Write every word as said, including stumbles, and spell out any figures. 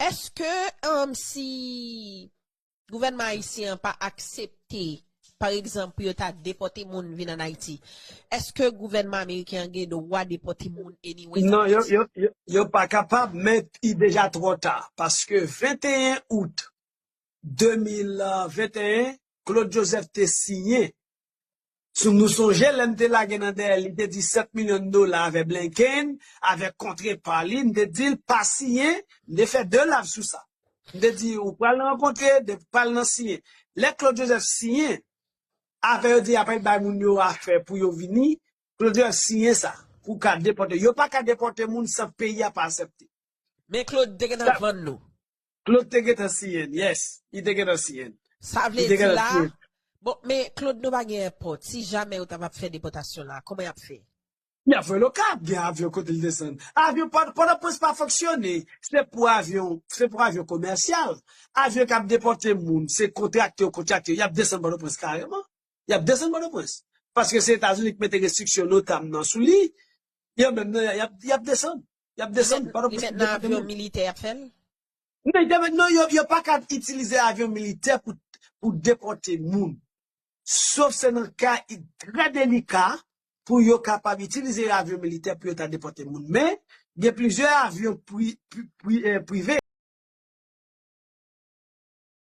Èske um, si gouvènman ayisyen an pa aksepte, pa egzanp, pou yo ta depòte moun vin ann Ayiti, èske gouvènman ameriken an gen dwa depòte moun anyway? Non, yo, yo, yo, yo pa kapab, men i deja twò ta. Paske venteyen out de mil venteyen, Claude Joseph te siyen. Si nou sonje, lè m te lage nan dèyè, li te di sèt milyon dola avè Blinken, avè kontrepa li, m te di l pa siyen, m te fè de live sou sa. M te di, ou pral rankontre, de pral nan siyen. Lè Claude Joseph siyen, afè yo di apre bay moun yo afè pou yo vini, Claude Joseph siyen sa, pou ka depòte. Yo pa ka depòte moun san peyi a pa aksepte. Men Claude te gentan vann nou. Claude te gentan siyen, yes. Li te gentan siyen. Sa vle di la, bon, men Claude nou pa gen èpòt. Si jamè yo ta va fè depòtasyon la, kòman y ap fè? Y ap voye l Okap, gen avyon kote l desann. Avyon Pòtoprens pa fonksyone. Se pou avyon, se pou avyon komèsyal. Avyon k ap depòte moun, se kontraktè yo kontrakte, y ap desann Pòtoprens kareman. Y ap desann Pòtoprens. Paske se Etazini ki mete restriksyon notam nan sou li. Yo menm nan, y ap, y ap desann. Y ap desann. Li mèt nan avyon militè y ap fè l? Non, non, yo, yo pa ka itilize avyon militè pou, pou depòte moun. Sof se nan ka trè delika pou yo kapab itilize avyon militè pou yo ta depòte moun. Men, gen plizyè avyon pri, pri, pri, eh, prive.